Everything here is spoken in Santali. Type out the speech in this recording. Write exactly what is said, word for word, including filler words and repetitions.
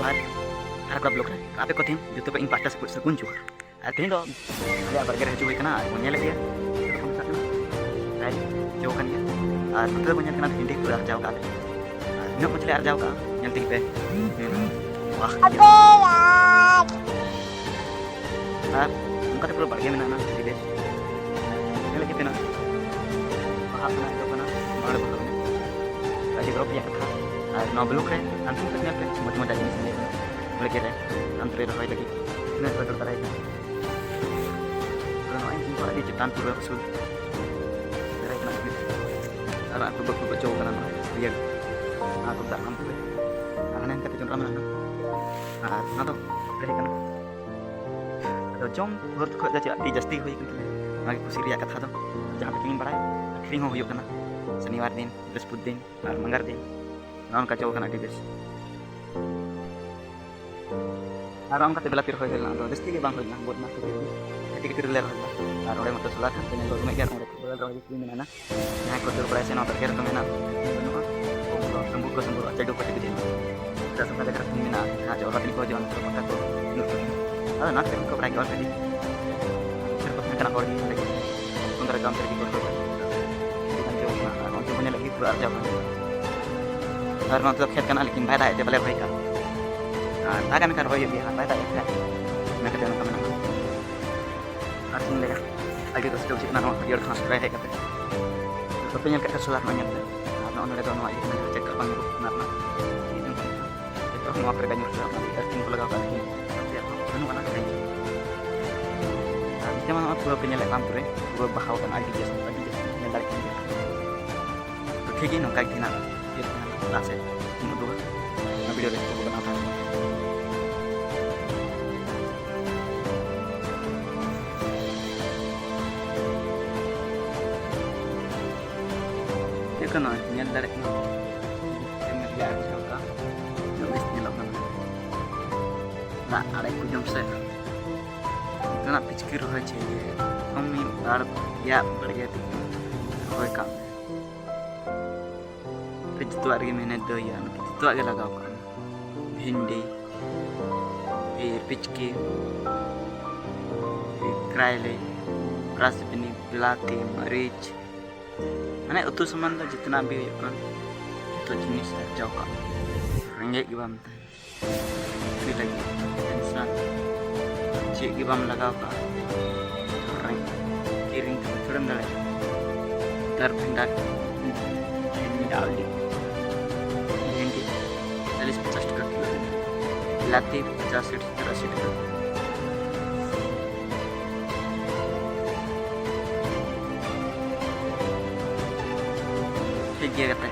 ᱟᱨ ᱟᱨ ᱠᱚᱲᱟ ᱵᱞᱚᱜ ᱨᱮ ᱟᱯᱮ ᱠᱚ ᱴᱷᱮᱱ ᱡᱚᱛᱚ ᱠᱚ ᱤᱧ ᱯᱟᱦᱴᱟ ᱥᱮᱫ ᱠᱷᱚᱱ ᱥᱟᱹᱜᱩᱱ ᱡᱚᱦᱟᱨ᱾ ᱟᱨ ᱛᱮᱦᱮᱧ ᱫᱚ ᱟᱞᱮᱭᱟᱜ ᱵᱟᱲᱜᱮ ᱨᱮ ᱦᱤᱡᱩᱜ ᱦᱩᱭ ᱠᱟᱱᱟ ᱟᱨ ᱵᱚᱱ ᱧᱮᱞᱮᱫ ᱜᱮᱭᱟ ᱪᱮᱫ ᱞᱮᱠᱟ ᱢᱮᱛᱟᱜ ᱠᱟᱱᱟ, ᱯᱨᱟᱭ ᱡᱚ ᱠᱟᱱ ᱜᱮᱭᱟ᱾ ᱟᱨ ᱱᱚᱛᱮ ᱫᱚ ᱵᱚᱱ ᱧᱮᱞ ᱠᱟᱱᱟ ᱵᱷᱤᱱᱰᱤ ᱠᱚ ᱟᱨᱡᱟᱣ ᱠᱟᱜᱼᱟ ᱞᱮ᱾ ᱟᱨ ᱛᱤᱱᱟᱹᱜ ᱢᱚᱡᱽ ᱞᱮ ᱟᱨᱡᱟᱣ ᱠᱟᱜᱼᱟ ᱧᱮᱞ ᱛᱮᱜᱮ ᱯᱮ᱾ ᱦᱩᱸ᱾ ᱣᱟᱦ᱾ ᱟᱨ ᱚᱱᱠᱟᱛᱮ ᱯᱩᱨᱟᱹ ᱵᱟᱲᱜᱮ ᱢᱮᱱᱟᱜᱼᱟ ᱟᱹᱰᱤ ᱵᱮᱥ᱾ ᱧᱮᱞ ᱞᱟᱹᱜᱤᱫ ᱛᱮᱱᱟᱜ ᱵᱟᱦᱟ ᱠᱟᱱᱟ, ᱡᱚ ᱠᱟᱱᱟ, ᱱᱚᱰᱮ ᱵᱚᱞᱚ ᱠᱟᱱᱟ᱾ ᱟᱹᱰᱤ ᱜᱚᱨᱚᱵᱽ ᱨᱮᱭᱟᱜ ᱠᱟᱛᱷᱟ᱾ ᱟᱨ ᱱᱚᱣᱟ ᱵᱞᱚᱜ ᱨᱮ ᱟᱢ ᱴᱷᱮᱱ ᱧᱮᱞ ᱯᱮ ᱢᱚᱡᱽ ᱢᱚᱡᱽ ᱡᱤᱱᱤᱥ ᱧᱮᱞ ᱵᱟᱲᱜᱮ ᱨᱮ ᱟᱢ ᱛᱮ ᱨᱚᱦᱚᱭ ᱞᱟᱹᱜᱤᱫ ᱛᱤᱱᱟᱹᱜ ᱨᱚᱦᱚᱭ ᱫᱚᱨᱠᱟᱨ ᱠᱟᱱᱟ᱾ ᱯᱩᱨᱟᱹ ᱱᱚᱜᱼᱚᱭ ᱤᱧ ᱫᱚ ᱟᱹᱰᱤ ᱪᱮᱛᱟᱱ ᱯᱩᱨᱟᱹ ᱩᱥᱩᱞ ᱫᱟᱨᱮ ᱠᱟᱱᱟ᱾ ᱟᱨ ᱟᱨ ᱠᱚ ᱵᱟᱹᱠᱩ ᱵᱟᱹᱪᱚᱣ ᱠᱟᱱᱟ ᱱᱚᱣᱟ ᱤᱭᱟᱹ ᱟᱨ ᱠᱚ ᱫᱟᱜ ᱠᱟᱱ ᱛᱮ᱾ ᱟᱨ ᱦᱟᱱᱮ ᱦᱟᱱᱠᱟᱛᱮ ᱡᱚᱱᱰᱨᱟ ᱢᱮᱱᱟᱜᱼᱟ᱾ ᱟᱨ ᱚᱱᱟ ᱫᱚ ᱫᱟᱨᱮ ᱠᱟᱱᱟ᱾ ᱟᱫᱚ ᱡᱚᱢ ᱵᱷᱳᱨ ᱠᱷᱚᱡ ᱫᱚ ᱪᱮᱫ ᱟᱹᱰᱤ ᱡᱟᱹᱥᱛᱤ ᱦᱩᱭ ᱠᱟᱱ ᱛᱤᱧᱟ᱾ ᱚᱱᱟᱜᱮ ᱠᱩᱥᱤ ᱨᱮᱭᱟᱜ ᱠᱟᱛᱷᱟ ᱫᱚ᱾ ᱡᱟᱦᱟᱸ ᱯᱮᱠᱤᱝ ᱵᱟᱲᱟᱭ ᱟᱹᱠᱷᱨᱤᱧ ᱦᱚᱸ ᱦᱩᱭᱩᱜ ᱠᱟᱱᱟ ᱥᱚᱱᱤᱵᱟᱨ ᱫᱤᱱ, ᱵᱨᱤᱦᱚᱥᱯᱚᱛᱤ ᱫᱤᱱ ᱟᱨ ᱢᱟᱸᱜᱟᱨ ᱫᱤᱱ᱾ ᱱᱚᱜᱼᱚ ᱱᱚᱝᱠᱟ ᱡᱚ ᱠᱟᱱᱟ ᱟᱹᱰᱤ ᱵᱮᱥ᱾ ᱟᱨ ᱚᱱᱠᱟᱛᱮ ᱵᱤᱞᱟᱹᱛᱤ ᱨᱚᱦᱚᱭ ᱦᱩᱭ ᱞᱮᱱᱟ, ᱟᱫᱚ ᱡᱟᱹᱥᱛᱤ ᱜᱮ ᱵᱟᱝ ᱦᱩᱭ ᱞᱮᱱᱟ, ᱜᱚᱡ ᱮᱱᱟ ᱠᱟᱹᱴᱤᱡ ᱠᱟᱹᱴᱤᱡ ᱨᱮᱞᱮ ᱨᱚᱦᱚᱭ ᱞᱮᱫᱟ᱾ ᱟᱨ ᱚᱸᱰᱮ ᱢᱟᱛᱚ ᱥᱳᱞᱟᱨ ᱠᱷᱟᱱ ᱛᱮ ᱧᱮᱞ ᱫᱚ ᱫᱚᱢᱮ ᱜᱮ, ᱟᱨ ᱚᱸᱰᱮ ᱠᱷᱚᱡ ᱵᱟᱜᱟᱱ ᱨᱚᱦᱚᱭ ᱜᱮ ᱠᱩᱞᱤ ᱢᱮᱱᱟᱜᱼᱟ᱾ ᱡᱟᱦᱟᱸᱭ ᱠᱚ ᱫᱟᱹᱲ ᱵᱟᱲᱟᱭᱟ ᱥᱮ ᱱᱚᱣᱟ ᱵᱟᱲᱜᱮ ᱨᱮᱫᱚ ᱢᱮᱱᱟᱜ ᱵᱟᱹᱱᱩᱜᱼᱟ, ᱩᱱᱠᱩ ᱫᱚ ᱰᱩᱢᱵᱩᱜ ᱠᱚ ᱥᱩᱢᱵᱩᱜᱼᱟ, ᱪᱟᱹᱰᱩ ᱠᱚ ᱛᱮᱠᱚ ᱡᱚᱢᱟ᱾ ᱪᱮᱫᱟᱜ ᱥᱮ ᱚᱱᱟ ᱡᱟᱭᱜᱟ ᱨᱮ ᱠᱩᱧ ᱢᱮᱱᱟᱜᱼᱟ, ᱡᱟᱦᱟᱸ ᱡᱮ ᱚᱞᱟ ᱛᱤᱱ ᱠᱚ ᱦᱤᱡᱩᱜᱼᱟ, ᱱᱚᱛᱮ ᱯᱟᱛᱟ ᱠᱚ ᱧᱩᱨ ᱠᱚ᱾ ᱟᱫᱚ ᱱᱟᱨᱥᱟᱨᱤ ᱠᱚ ᱵᱟᱲᱟᱭ ᱜᱮᱭᱟ already᱾ ᱥᱮᱨ ᱠᱚ ᱛᱟᱦᱮᱸ ᱠᱟᱱᱟ ᱦᱚᱲ ᱜᱮ ᱚᱸᱰᱮ ᱜᱮ᱾ ᱯᱚᱱᱫᱽᱨᱚ ᱜᱨᱟᱢ ᱛᱮ ᱨᱮᱜᱮ ᱠᱚ ᱨᱚᱦᱚᱭ ᱠᱟᱜᱼᱟ᱾ ᱟᱹᱰᱤ ᱜᱟᱱ ᱡᱚ ᱠᱟᱱᱟ ᱟᱨ ᱚᱱᱛᱮ ᱵᱚᱱ ᱧᱮᱞᱮᱫ ᱜᱮ ᱯᱩᱨᱟᱹ ᱟᱨᱡᱟᱣ ᱠᱟᱱᱟ᱾ ᱟᱨ ᱱᱚᱛᱮ ᱫᱚ ᱠᱷᱮᱛ ᱠᱟᱱᱟ, ᱞᱮᱠᱤᱱ ᱵᱟᱭ ᱫᱟᱜ ᱮᱫ ᱛᱮ ᱵᱟᱞᱮ ᱨᱚᱦᱚᱭ ᱠᱟᱜᱼᱟ᱾ ᱟᱨ ᱫᱟᱜᱟ ᱢᱮᱱᱠᱷᱟᱱ ᱨᱚᱦᱚᱭ ᱦᱩᱭᱩᱜ ᱜᱮᱭᱟ, ᱟᱨ ᱵᱟᱭ ᱫᱟᱜ ᱮᱫ ᱠᱷᱟᱱ ᱚᱱᱟ ᱠᱷᱟᱹᱛᱤᱨ ᱱᱚᱝᱠᱟ ᱢᱮᱱᱟᱜᱼᱟ᱾ ᱟᱨ ᱪᱮᱫ ᱤᱧ ᱞᱟᱹᱭᱟ, ᱟᱹᱰᱤ ᱨᱟᱹᱥᱠᱟᱹ ᱵᱩᱡᱷᱟᱹᱜ ᱠᱟᱱᱟ ᱱᱚᱣᱟ ᱦᱟᱹᱨᱭᱟᱹᱲ ᱜᱷᱟᱥ ᱨᱮ ᱦᱮᱡ ᱠᱟᱛᱮ᱾ ᱵᱟᱯᱮ ᱧᱮᱞ ᱠᱟᱜ ᱠᱷᱟᱱ ᱥᱳᱞᱟᱨ ᱨᱮᱱᱟᱜ ᱧᱮᱞ ᱯᱮ᱾ ᱟᱨ ᱱᱚᱜᱼᱚ ᱱᱚᱰᱮ ᱫᱚ ᱱᱚᱣᱟ ᱤᱭᱟᱹ ᱠᱟᱱᱟ, ᱪᱮᱫ ᱠᱟᱜ ᱵᱟᱝ ᱧᱩᱨᱩᱜ ᱠᱟᱱᱟ ᱨᱮᱱᱟᱜ᱾ ᱡᱚᱛᱚ ᱱᱚᱣᱟ ᱠᱚᱨᱮ ᱜᱮ ᱧᱩᱨ ᱠᱟᱱᱟ, ᱚᱱᱟ ᱞᱟᱹᱜᱤᱫ ᱟᱨᱛᱷᱤᱝ ᱠᱚ ᱞᱟᱜᱟᱣ ᱠᱟᱜ ᱞᱟᱹᱜᱤᱫ᱾ ᱵᱟᱹᱱᱩᱜ ᱟᱱᱟ ᱠᱟᱹᱴᱤᱡ᱾ ᱟᱨ ᱡᱮᱢᱚᱱ ᱱᱚᱜᱼᱚᱭ ᱯᱩᱨᱟᱹ ᱯᱮ ᱧᱮᱞᱮᱫ ᱠᱟᱱ ᱯᱩᱨᱟᱹ, ᱯᱩᱨᱟᱹ ᱵᱟᱦᱟᱣ ᱠᱟᱱᱟ, ᱟᱹᱰᱤ ᱡᱟᱹᱥᱛᱤ, ᱟᱹᱰᱤ ᱡᱟᱹᱥᱛᱤ ᱧᱮᱞ ᱫᱟᱲᱮᱭᱟᱜ ᱠᱟᱱ ᱜᱮᱭᱟ᱾ ᱛᱚ ᱴᱷᱤᱠ ᱜᱮ, ᱱᱚᱝᱠᱟ ᱜᱮ ᱛᱟᱦᱮᱱᱟ, ᱤᱭᱟᱹ ᱛᱟᱦᱮᱱᱟ, ᱞᱟᱦᱟ ᱥᱮᱫ ᱤᱧ ᱩᱫᱩᱜᱟ᱾ ᱚᱱᱟ ᱵᱷᱤᱰᱤᱭᱳ ᱨᱮ ᱩᱫᱩᱜ ᱠᱟᱱᱟ ᱛᱟᱦᱮᱱᱟ᱾ ᱪᱮᱫ ᱠᱟᱱᱟ? ᱧᱮᱞ ᱫᱟᱲᱮᱭᱟᱜ ᱠᱟᱱᱟ᱾ ᱪᱮᱫ ᱮᱢ ᱢᱮᱱ ᱠᱮᱭᱟ? ᱟᱹᱰᱤ ᱪᱮᱦᱨᱟ ᱚᱱᱠᱟ ᱵᱮᱥ ᱧᱮᱞᱚᱜ ᱠᱟᱱᱟ᱾ ᱫᱟᱜ ᱟᱲᱮ ᱠᱚ ᱡᱚᱢ ᱥᱮᱫ ᱱᱚᱛᱮᱱᱟᱜ ᱯᱤᱪᱠᱤ ᱨᱚᱦᱚᱭ ᱪᱟᱹᱦᱤᱭᱮ᱾ ᱮᱠᱫᱚᱢ ᱢᱤᱫ ᱵᱟᱨ ᱯᱮᱭᱟ ᱵᱟᱲᱜᱮ ᱨᱚᱦᱚᱭ ᱠᱟᱜ ᱢᱮ᱾ ᱡᱚᱛᱚᱣᱟᱜ ᱨᱮᱜᱮ ᱢᱮᱦᱱᱚᱛ ᱫᱚ ᱦᱩᱭᱩᱜᱼᱟ, ᱡᱚᱛᱚᱣᱟᱜ ᱜᱮ ᱞᱟᱜᱟᱣ ᱠᱟᱜ ᱢᱮ᱾ ᱵᱷᱤᱱᱰᱤ, ᱯᱤᱪᱠᱤ, ᱠᱨᱟᱭᱞᱮ, ᱨᱟᱥᱵᱤᱱᱤ, ᱵᱤᱞᱟᱛᱤ, ᱢᱟᱹᱨᱤᱪ, ᱢᱟᱱᱮ ᱩᱛᱩ ᱥᱟᱢᱟᱱ ᱫᱚ ᱡᱤᱛᱱᱟ ᱵᱷᱤ ᱦᱩᱭᱩᱜ ᱠᱟᱱ, ᱡᱚᱛᱚ ᱡᱤᱱᱤᱥ ᱟᱨᱡᱟᱣ ᱠᱟᱜ ᱢᱮ᱾ ᱨᱮᱸᱜᱮᱡ ᱜᱮ ᱵᱟᱢ ᱛᱟᱦᱮᱱᱟ᱾ ᱪᱮᱫ ᱞᱟᱹᱜᱤᱫ ᱴᱮᱱᱥᱚᱱ? ᱪᱮᱫ ᱜᱮ ᱵᱟᱢ ᱞᱟᱜᱟᱣ ᱠᱟᱜᱼᱟ᱾ ᱨᱮᱸᱜᱮᱡ ᱠᱤᱨᱤᱧ ᱠᱟᱛᱮ ᱛᱷᱚᱲᱮᱢ ᱫᱟᱲᱮᱭᱟᱜᱼᱟ᱾ ᱱᱮᱛᱟᱨ ᱵᱷᱮᱱᱰᱟᱨ, ᱵᱷᱮᱱᱰᱟᱣᱞᱤ, ᱵᱷᱮᱱᱰᱤ ᱪᱟᱞᱤᱥ ᱯᱚᱪᱟᱥ ᱴᱟᱠᱟ ᱠᱤᱞᱳ, ᱵᱤᱞᱟᱛᱤ ᱯᱚᱪᱟᱥ ᱥᱟᱴ ᱥᱚᱛᱛᱚᱨ ᱟᱥᱤ ᱴᱟᱠᱟ᱾ ᱴᱷᱤᱠ ᱜᱮᱭᱟ ᱜᱟᱛᱮ,